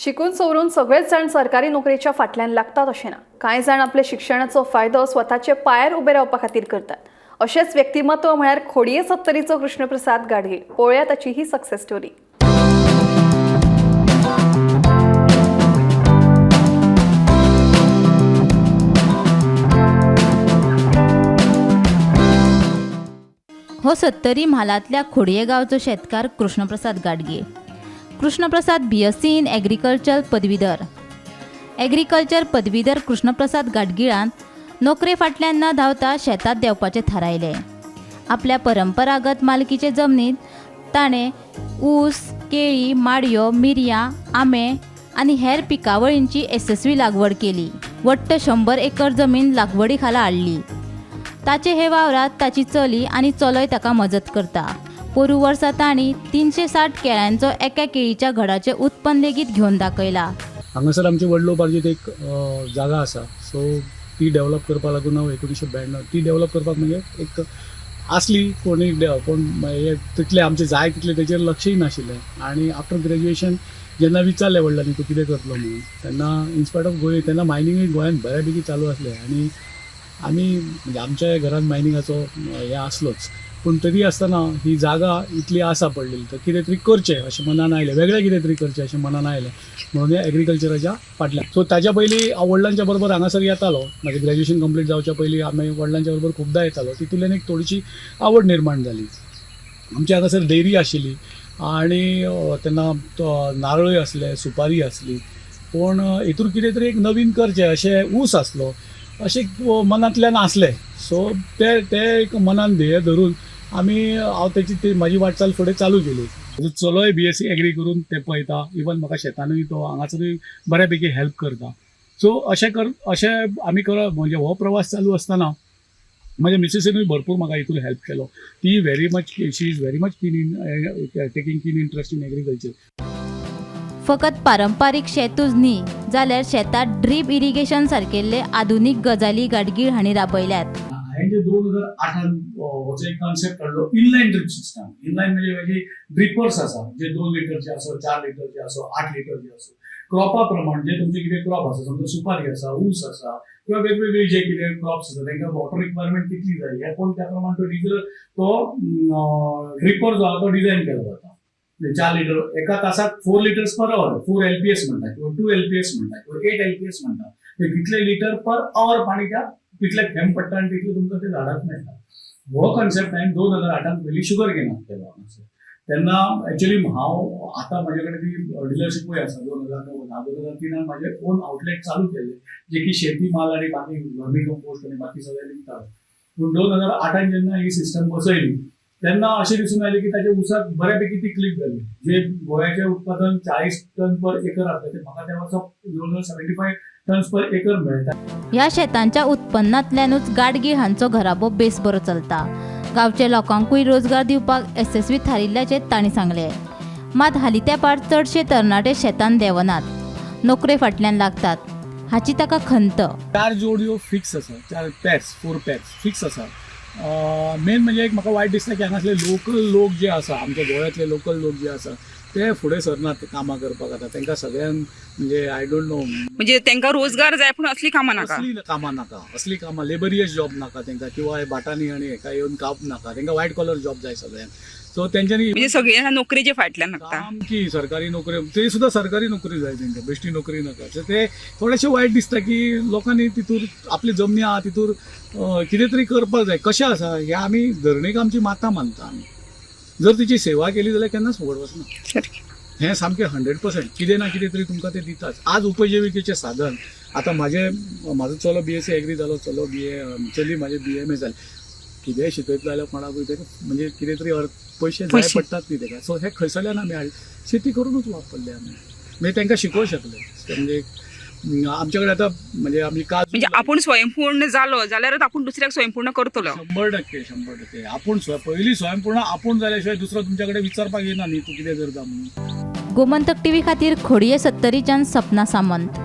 शिकून सवरून सगळेच जाण सरकारी नोकरेच्या फाटल्यान लागतात अशें ना. कांय जाण आपल्या शिक्षणाचो फायदो स्वताचे पांयार उबे रावपा खातीर करतात. अशेंच व्यक्तिमत्व म्हळ्यार खोडये सत्तरीचो कृष्णप्रसाद गाडगीळ. पळोवया ताची ही सक्सेस स्टोरी. हो सत्तरी म्हालांतल्या खोडये गांवचो शेतकार Krishnaprasad Gadge. Krishnaprasad BSc in agriculture पदवीधर. एग्रीकल्चर पदवीधर कृष्णप्रसाद गाडगिळान नोकरे फाटल्यान न धांवता शेतांत देंवपाचें थारायलें. आपल्या परंपरागत मालकीचे जमनींत ताणें ऊस, केळी, माडयो, मिरयां, आंबे आनी हेर पिकावळींची येसस्वी लागवड केली. वट्ट 100 एकर जमीन लागवडी खाला हाडली. ताचे हे वावरात ताची चली आनी चलोय ताका मजत करता. पोरूं वर्सा तांणी 360 केळ्यांचो एका केळीच्या घडाचें उत्पन्न लेगीत घेवन दाखयला. हांगासर आमची वडलोपार्जीत एक जागा आसा, सो ती डेवलप करपाक लागून हांव 1992 ती डेवलप करपाक म्हणजे एक आसली कोणी कोण हे तितलें आमचें जाय तितलें तेचेर लक्षूय नाशिल्लें. आनी आफ्टर ग्रेज्युएशन जेन्ना विचारलें वडिलांनी तूं कितें करतलो म्हणून, तेन्ना इनस्पायट ऑफ गोंय तेन्ना मायनिंगूय गोंयांत बऱ्या पैकी चालू आसलें आनी आमी म्हणजे आमच्या घरांत मायनिंगाचो हें आसलोच, पूण तरी आसतना ही जागा इतली आसा पडलेली तर कितें तरी करचें अशें मनान आयलें, वेगळें कितें तरी करचें अशें मनान आयलें म्हणून ह्या एग्रीकल्चराच्या फाटल्यान. सो ताच्या पयलीं हांव वडिलांच्या बरोबर हांगासर येतालो. म्हाजें ग्रॅज्युएशन कंप्लीट जावच्या पयलीं आमी वडिलांच्या बरोबर खुबदां येतालो. तितूंतल्यान एक थोडीशी आवड निर्माण जाली. आमच्या हांगासर डेयरी आशिल्ली आनी तेन्ना नारळूय आसले, सुपारी आसली, पूण हितून कितें तरी एक नवीन करचें अशें ऊस आसलो अशें मनांतल्यान आसलें. सो ते ते एक मनान ध्येय धरून आमी हांव तेची ती म्हाजी वाटचाल फुडें चालू केली. म्हजो चलोय BSc agri करून ते पळयता, इवन म्हाका शेतानूय तो हांगासरूय बऱ्या पैकी हेल्प करता. सो अशें कर अशें आमी करप म्हणजे हो प्रवास चालू आसतना म्हज्या मिसेसीनूय भरपूर म्हाका हितून हेल्प केलो. ती very much she is very much keen in taking keen interest in agriculture. फकत पारंपारीक शेतूच न्ही जाल्यार शेतांत ड्रीप इरिगेशन सारकेल्ले आधुनीक गजाली गाडगीळ हांणी राबयल्यात. हांवें जे 2008 होचो एक कॉन्सेप्ट हाडलो, इनलायन ड्रीप सिस्टम. इनलायन म्हणजे म्हणजे ड्रिपर्स आसा जे 2 लिटरचे आसो, 4 लिटरचे आसो, 8 लिटरचे आसो, क्रॉपा प्रमाण जे तुमचे कितें क्रॉप आसा, समजा सुपारी आसा, ऊस आसा किंवा वेगवेगळे जे कितें क्रॉप्स आसा तांकां वॉटर रिक्वायरमेंट कितली जाय हें पळोवन त्या प्रमाण तो डिजल तो ड्रिपर जो आसा तो डिजायन केलो वता. 4 लिटर एका तासाक 4 लिटर्स पर our, 4 LPS म्हणटा किंवा 2 LPS म्हणटा किंवा 8 LPS म्हणटा, तितले लिटर पर our पाणी त्या तितले थेंब पडटा आनी तितले तुमकां ते झाडाक मेळटा. हो कॉन्सेप्ट हांवें 2008 पयलीं शुगर केनाक केलो हांगासर. तेन्ना एक्चुअली हांव आतां म्हाजे कडेन ती डिलरशिपूय आसा. 2009 2003 म्हाजें ओन आउटलेट चालू केल्लें, जे की शेती माल आनी बाकी वर्मी कंपोस्ट आनी बाकी सगळें विकतालो. पूण 2008 जेन्ना ही सिस्टम बसयली तेन्ना अशें दिसून आयलें की ताच्या ऊसाक बऱ्यापैकी ती क्लिक जाली. जे गोंयाचें उत्पादन 40 टन पर एकर आसलें ते म्हाका त्या वर्सा जवळ जवळ 75 टन्स पर एकर मेळटा. ह्या शेतांच्या उत्पन्नांतल्यानूच गाडगीळ हांचो घराबो बेस बरो चलता. गांवच्या लोकांकूय रोजगार दिवपाक येसस्वी थारिल्ल्याचें तांणी सांगलें. मात हालीं तेंपार चडशे तरणाटे शेतांत देंवनात, नोकरे फाटल्यान लागतात हाची ताका खंत. 4 जोडयो फिक्स आसा, 4 पेर्स, 4 पेर्स फिक्स आसा. मेन म्हणजे एक म्हाका वायट दिसता की हांगासले लोकल लोक जे आसा, आमच्या गोंयांतले लोकल लोक जे आसा ते फुडें सरनात ते कामां करपाक. आतां तांकां सगळ्यांक म्हणजे I don't know, म्हणजे तांकां रोजगार जाय पूण असली कामां नाका, असली कामां नाका, असली कामां लेबरियस जॉब नाका तांकां, किंवा भाटांनी आनी हेका येवन काम नाका तांकां, वायट कॉलर जॉब जाय सगळ्यांक. सो तेंच्यांनी म्हणजे सगळ्यांना नोकरेचे फाटल्यान लागता. सामकी सरकारी नोकरी, ते सुद्दां सरकारी नोकरी जाय तांकां, बेश्टी नोकरी नाका. सो ते थोडेशें वायट दिसता की लोकांनी तितूर आपली जमनी आहा तितूर कितें तरी करपाक जाय. कशें आसा हें आमी धरणीक आमची माता मानता, आमी जर तिची सेवा केली जाल्यार केन्नाच फुकट वचना. हें सामकें 100% कितें ना कितें तरी तुमकां तें दिताच. आज उपजिविकेचें साधन आतां म्हाजो चलो BSc agri जालो, चलो BA, चली म्हाजें BMA जालें. कितेंय शिकयतलो जाल्यार कोणाकूय तेका म्हणजे कितें तरी पयशे जाय पडटात न्ही तेका. सो हे खंयसरल्यान आमी हाडले, शेती करुनूच वापरले आमी, म्हणजे तांकां शिकोवंक शकले. म्हणजे आमच्या कडेन आतां म्हणजे आमी काजू म्हणजे आपूण स्वयंपूर्ण जालो जाल्यारच आपूण दुसऱ्याक स्वयंपूर्ण करतलो. 100% 100% आपूण पयलीं स्वयंपूर्ण आपूण जाल्या शिवाय दुसरो तुमच्या कडेन विचारपाक येना न्ही तूं कितें करता म्हणून. गोमंतक टीव्ही खातीर खोडये सत्तरीच्यान सपना सामंत.